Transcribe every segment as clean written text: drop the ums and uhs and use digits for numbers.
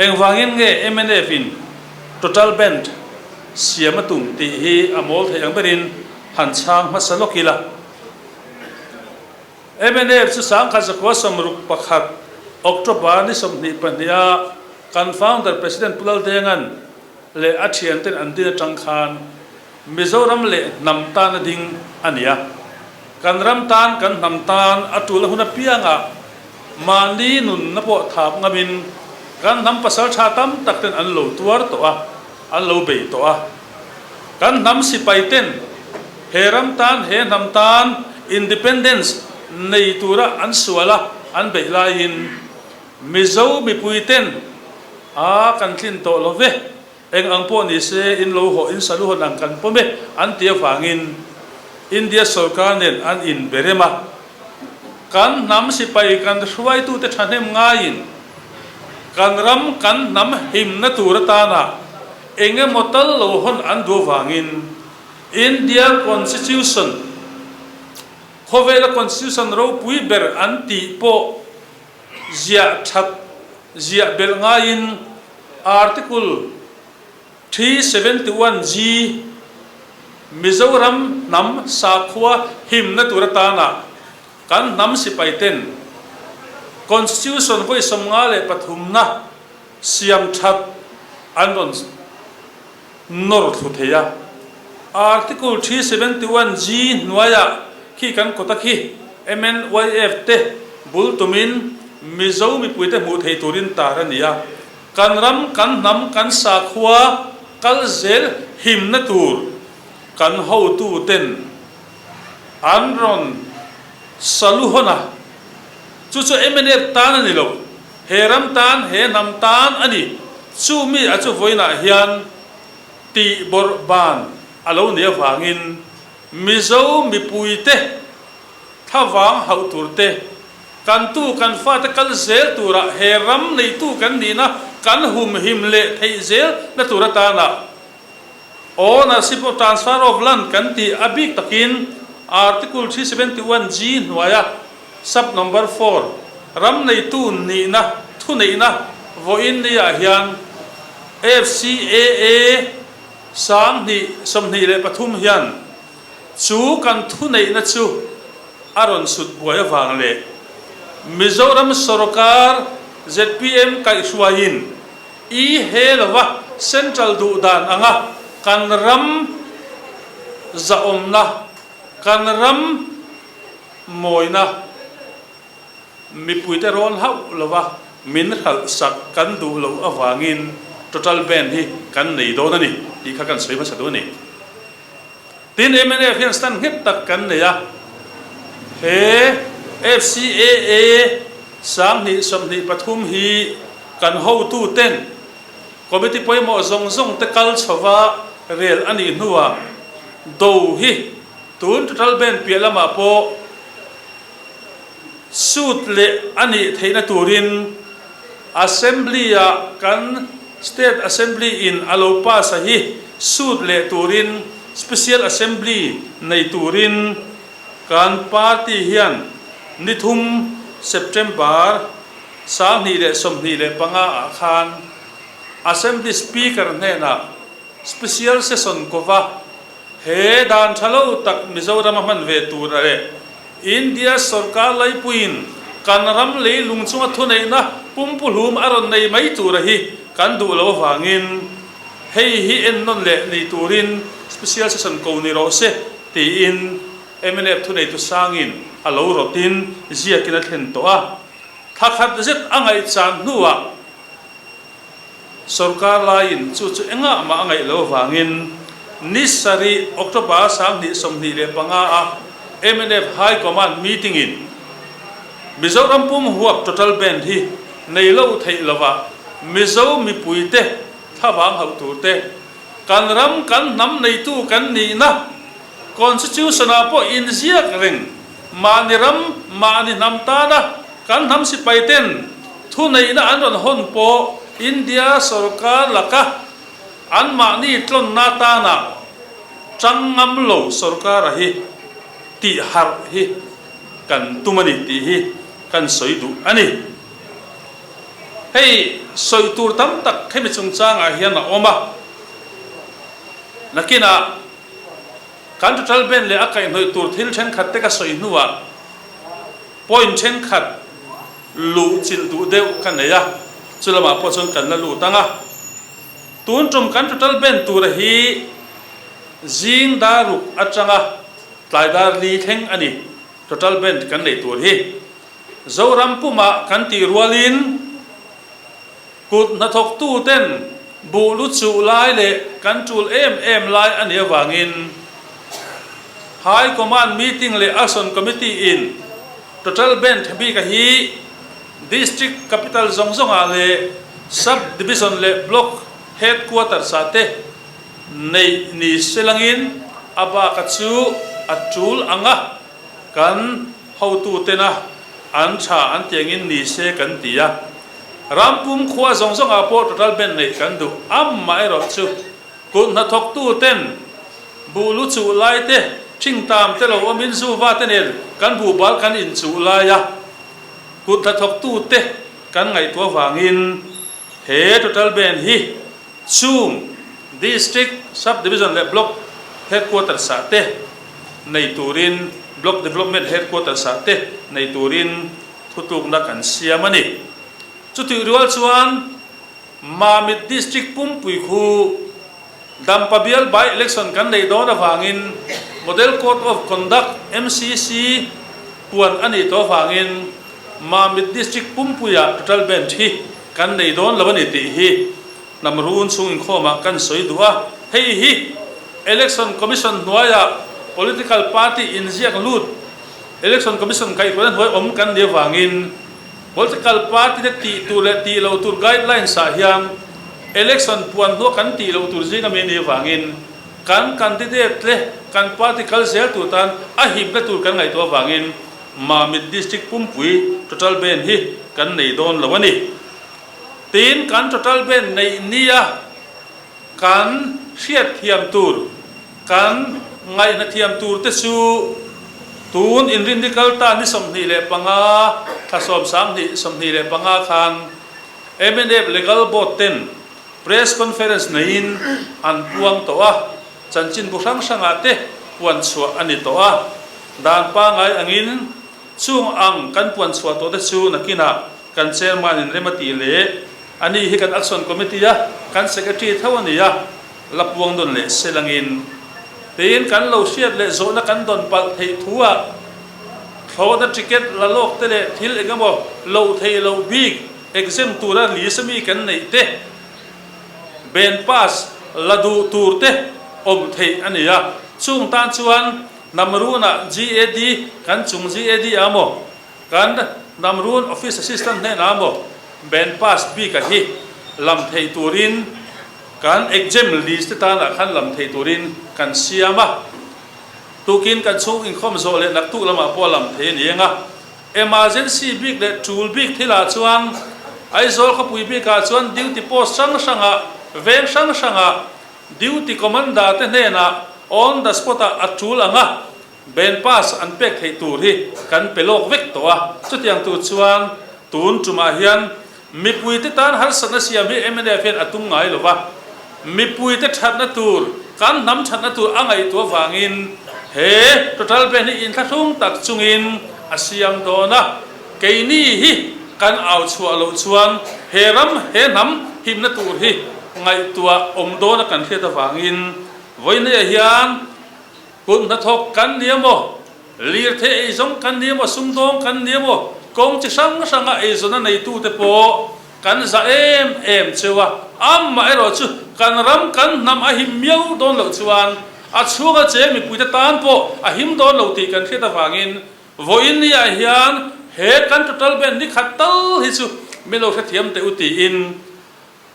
Engvangin nge mnf in total band siam a tum tih hi a mawl theih ang berin han chhang hmasa lawk ila. Mnf chu 1961 October ni 22 a kan founder President Pu Laldenga'n leh a thianten an din atang khan Mizoram leh hnam tana ding a ni a. Kan ram tan, kan hnam tan a tul a hun apiangah mahni nunna pawh thap ngamin kan hnam pasal tha tam tak ten an lo tuar tawh a, an lo bei tawh a. Kan hnam sipai ten he ram tan, he hnam tan independence nei tura an sual a, an beih laiin Mizo mipui ten a kan tlin tawh lo ve. Eng ang pawh ni se, in lo haw, in salu hawn ang kan pawm e, an ti avangin India sorkar nen an inbe rem a. Kan hnam sipai kan hruaitute thahnem ngaiin kan ram kan hnam himna tur atana eng emaw tal lo hawn an duh avangin India Constitution, khawvela Constitution ropui ber an tih pawh ziah that ziah belh ngaiin Article 371 G Mizoram hnam sakhua himna tur atana kan hnam sipai ten Constitution vawi 53 na siam that an rawn nawr thlu thei a. Article 371 G hnuaiah khi kan kawta khi MNYF te bul tumin Mizo mipuite hmuh thei turin tar a ni a. Kan ram, kan hnam, kan sakhua kal zel himna tur kan hotu ten an rawn salu hawn a. Chu chu mnf tan a ni lo. He ram tan, he hnam tan a ni. Chu mi a chu vawiinah hian tih bawrh ban a lo nih avangin Mizo mipuite thlavang hauh tur te, kan tu kan fate kal zel turah he ram neitu kan nihna kan humhim leh theih zel na tur atana Ownership of Transfer of Land kan tih a bik takin Article 371 G hnuaia Sub Number 4 ram neitu nihna thuneihna vawiin niah hian FCAA 2023 hian chu kan thuneihna chu a rawn sut buai avang leh Mizoram sorkar zpm kaihhruaiin i he lova central duh dan anga kan ram zahawmna, kan ram mawina mipuite rawn hauh lova min hralh sak kan duh loh avangin total ban hi kan nei dawn a ni tih kha kan sawi hmasa duh a ni. Tin, mnf hian stand nghet tak kan nei a, he FCAA 2023 hi kan hotu ten committee pawimawh zawng zawng te kal chhova rel a nih hnuah do hi Tun total ban piah lamah pawh suit leh a nih theihna turin Assembly-ah kan State Assembly in a lo pass a hi suit leh turin Special Assembly nei turin kan party hian ni thum September 2025 ah khan Assembly Speaker hnenah Special Session kova He dan tha lo tak Mizoram a hman ve tur a leh India sorkar laipuiin kan ram leilung chunga thuneihna pumpuhlum a rawn nei mai tura hi kan duh lo avangin hei hi ennawn leh ni turin Special Session ko ni rawh se tiin mnf thuneitu sangin a lo rawtin ziakin a thlen tawh a. Thla khat zet a ngaihchan hnuah Sorkar laiin chu chu engah mah a ngaih lo avangin ni sarih October 2025 a mnf High Command meeting in Mizoram pum huap total ban hi nei lo theih lova Mizo mipuite thlavang hauh tur te, kan ram kan hnam neitu kan nihna Constitution ah pawh inziak reng mahni ram mahni hnam tana kan hnam sipai ten thuneihna an rawn hawn pawh India sorkar laka an mahni tlawnna tana tang ngam lo sorkara hi tih harh hi kan tum a ni tih hi kan sawi duh a ni. Hei sawi tur tam tak hemi chungchangah hian a awm a, nakinah kan total band leh a kaihhnawih tur thil thenkhat te ka sawi hnuah point thenkhat luh chilh duh deuh ka nei a, chu lamah pawh chuan kan la lut ang a. Tun tum kan total band tura hi zing dar ruk atanga tlai dar li thleng a ni total band kan neih tur hi. Zoram pumah kan tih rualin kut hnathawktuten buh lu chuh lai leh kan tul em em lai a nih avangin High Command Meeting leh Action Committee in Total Band bika hi District Capital zawng zawngah leh Sub Division leh Block Headquarters ah te neih ni selangin a baka chu a tul ang a. Kan hotutena an tha an tiangin ni se kan ti a, ram pum khua zawng zawngah pawh total band neih kan duh. Amaherawh chu kut hnathawktuten buh lu chuh lai te, thingtam te lo awmin zuva te nen kan buh bal kan inchuh lai a, kut hnathawktute kan ngaihtuah vangin he total band hi Chung District, Sub Division leh Block Headquarters ah te nei turin Block Development Headquarters ah te nei turin thutlukna kan siam a ni. Chutih rual chuan Mamit District pumpui khu Dampa bial by election kan neih dawn avangin Model Code of Conduct, MCC, puan a nih tawh avangin Mamit District pumpuiah total band hi kan nei dawn lo a ni tih hi hnam run chhung inkhawmah kan sawi duh a. Hei hi Election Commission hnuaiah political party inziak lut Election Commission kaihhruaina hnuai awm kan nih avangin political party te tih tur leh tih loh tur guidelines ah hian election puan hnua kan tih loh tur zing ami nih avangin kan candidate leh kan party kal zel tur tan a himna tur kan ngaihtuah avangin Mamit District pumpui total band hi kan nei dawn lo a ni. Tin, kan total band neih nia kan hriatthiam tur, kan ngaihnathiam tur te chu tun inrinni kal ta ni 25 thla 10 25 khan mnf Legal Board ten Press Conference neiin an puang tawh a. Chanchinbu hrang hrangah te puan chhuah a ni tawh a, dan pangai angin chung ang kan puan chhuah tawh te chu nakinah kan chairman in rem a tih leh a ni hi kan action committee a kan secretary tho a ni a, la puang dawn leh sel angin tiin kan lo hriat leh zawhna kan dawn palh theih thu ah thlawhna ticket la lawk te leh thil engemaw loh theih loh bik exam tura list ami kan neih te Ben pass la duh tur te awm theih a ni a, chung tan chuan Namrun-ah GAD kan chung GAD ah maw, kan Namrun Office Assistant hnenah maw Ben pass bik a hi lam theih turin kan exam list te tanah khan lam theih turin kan siam a, tukin kan chhung inkhawm zawh leh naktuk lamah pawh a lam thei a ni ang a. Emergency bik leh tul bik thilah chuan Aizawl khawpui bikah chuan duty post hrang hrangah, veng hrang hrangah duty commander te hnenah on the spot ah a tul anga band pass an pek theih tur hi kan pe lawk vek tawh a. Chutiang tur chuan tun tumah hian Mipuite tan harsatna siam hi mnf hian a tum ngai lo va, mipuite thatna tur, kan hnam thatna tur a ngaihtuah vangin he total ban hi inthlahrung tak chungin a siam dawn a. Keini hi kan au chhuah loh chuan he ram, he hnam himna tur hi ngaihtuah awm dawna kan hriat avangin vawiinah hian Kut hnathawk kan ni emaw, lirthei eizawng kan ni emaw, sumdawng kan ni emaw, kawng chi hrang hranga eizawnna neitute pawh kan za em em cheu a. Amaherawh chu kan ram kan hnam a him miau dawn loh chuan a chhunga cheng mipuite tan pawh a him dawn lo tih kan hriat avangin vawiin niah hian he kan total band ni khat tal hi chu min lo hrethiam teh u tiin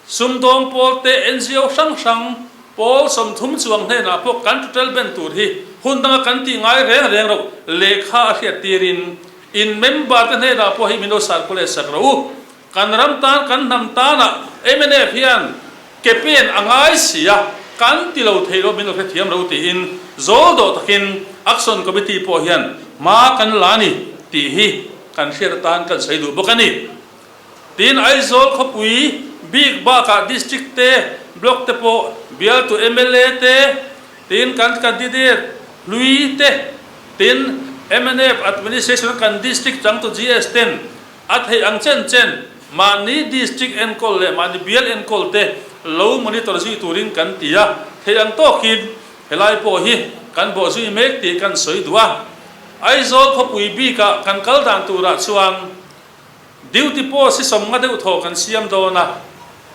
Sumdawng pawl te NGO hrang hrang pawl 30 chuang hnenah pawh kan total band tur hi hun danga kan tih ngai reng reng ro lehkha a hriat tirin in member te hnenah pawh hi min lo circulate sak ro u. Kan ram tan kan hnam tanah mnf hian ke pen a ngai si a, kan ti lo thei lo min lo hrethiam ro tiin zawl dawh takin Action Committee pawh hian hma kan la a ni tih hi kan hriat atan kan sawi duh bawk a ni. Tin, Aizawl khawpui bik bakah District te, Block te pawh bialtu mla te, tin kan candidate hlui te, tin mnf administration kan District changtu GS ten a theih ang chen chen mahni District enkawl leh mahni bial enkawl te lo monitor zui turin kan ti a, theih ang tawkin helai pawh hi kan bawh zui mek tih kan sawi duh a. Aizawl khawpui bikah kan kal dan turah chuan Duty post hi sawmnga deuh thaw kan siam dawn a,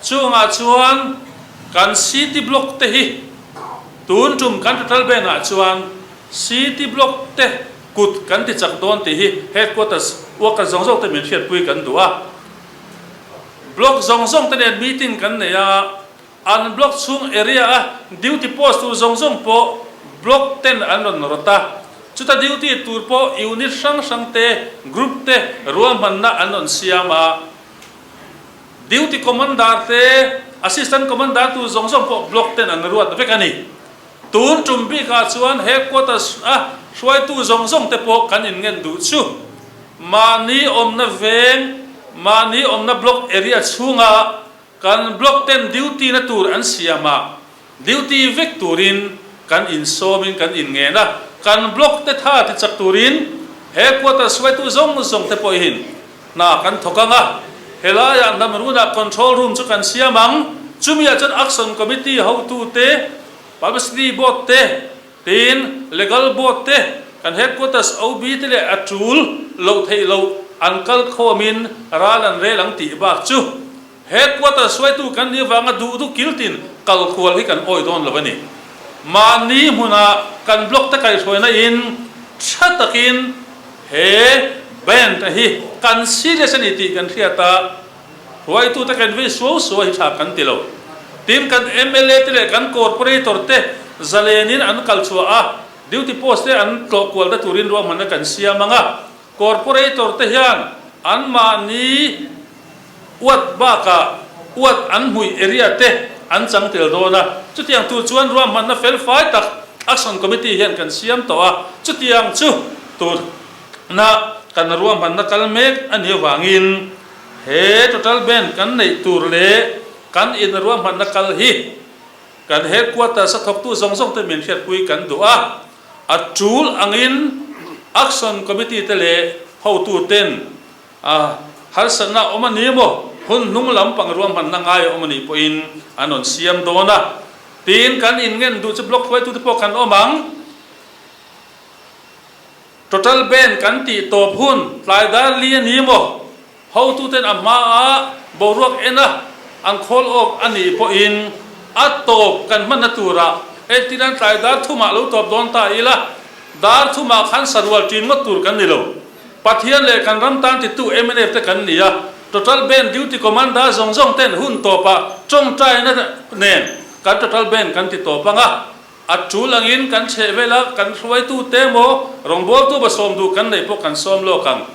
chungah chuan kan city block te hi tun tum kan total ban ah chuan city block te kut kan ti chak dawn tih hi headquarters worker zawng zawng te min hriatpui kan duh a. Block zawng zawng te nen meeting kan nei a, An block chhung area a duty post tur zawng zawng pawh block ten an rawn rawt a, chuta duty tur pawh unit hrang hrang te, group te ruahmanna an rawn siam a. Duty commander te, assistant commander tur zawng zawng pawh block ten an ruat vek a ni. Tun tum bikah chuan headquarters a hruaitu zawng zawng te pawh kan inngen duh chu. Mahni awmna veng, mahni awmna block area chhunga Kan block ten duty na tur an siam a, duty vek turin kan insawmin kan inngen a, kan block te tha ti chak turin he quarter hruaitu zawng zawng te pawhin hna kan thawk ang a, helaiah hnam runah control room chu kan siam ang, chumiah chuan action committee hotu te, publicity board te, tin legal board te, kan headquarters OB te leh a tul loh theih loh an kal khawmin ral an rel ang tih bak chu Headquarters hruaitu kan nih avanga duh duh kiltin kal kual hi kan awih dawn lo a ni. Mahni hmunah kan block te kaihhruaina in tha takin he band a hi kan serious a ni tih kan hriat a, hruaitu te kan vei suau suau hi tha kan ti lo. Tin kan mla te leh kan corporator te zalenin an kal chhuah a, duty post te an tlawh kual na turin ruahmanna kan siam ang a, corporator te hian anmahni Uat bakah uat an hmuih area te an chang tel dawn a, chutiang tur chuan ruahmanna fel fai tak Action Committee hian kan siam tawh a, chutiang chu tuna kan ruahmanna kal mek a nih avangin he total ban kan neih tur leh kan inruahmanna kal hi kan headquarters a thawktu zawng zawng te min hriatpui kan duh a, a tul angin Action Committee te leh hotu ten A harsatna awm a ni maw? Hun hnung lam pang ruahmanna ngai a awm a nih pawhin an rawn siam dawn a. Tin, kan inngen duh chu block hruaitute pawh kan awm ang. Total ban kan tih tawp hun tlai dar li a ni maw? Hotuten a hmaa boruak en a an khawl awk a nih pawhin a tawp kan hmanna turah entirnan tlai dar thumah lo tawp dawn ta ila, dar thumah khan sarual ṭin ngawt tur kan ni lo. Pathian leh kan ram tan titu mnf te kan ni a, Total Band Duty Commander zawng zawng ten hun tawpah tawngtaina nen kan Total Band kan ti tawp ang a, a tul angin kan chheh vela kan hruaitu te emaw rawngbawltu ba sawm duh kan neih pawh kan sawm lawk ang.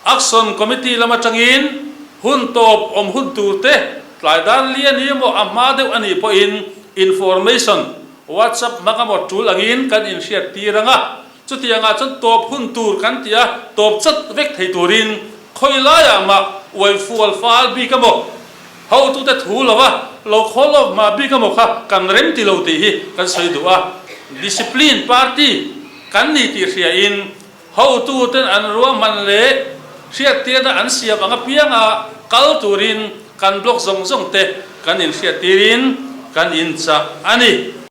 Action Committee lam atangin hun tawp awm hun tur te tlai dan li a ni emaw a hma deuh a nih pawhin information WhatsApp hmang emaw tul angin kan inhriat tir ang a, Chutiangah chuan tawp hun tur kan ti a, tawp chat vek thei turin khawi laiah mah uai fual fal bik emaw, hotute thu lova lo khawl lawk hma bik emaw kha kan rem ti lo tih hi kan sawi duh a. Discipline party kan ni tih hriain hotuten an ruahman leh hriattirna an siam ang apianga kal turin kan block zawng zawng te kan inhriattirin kan inchah a ni.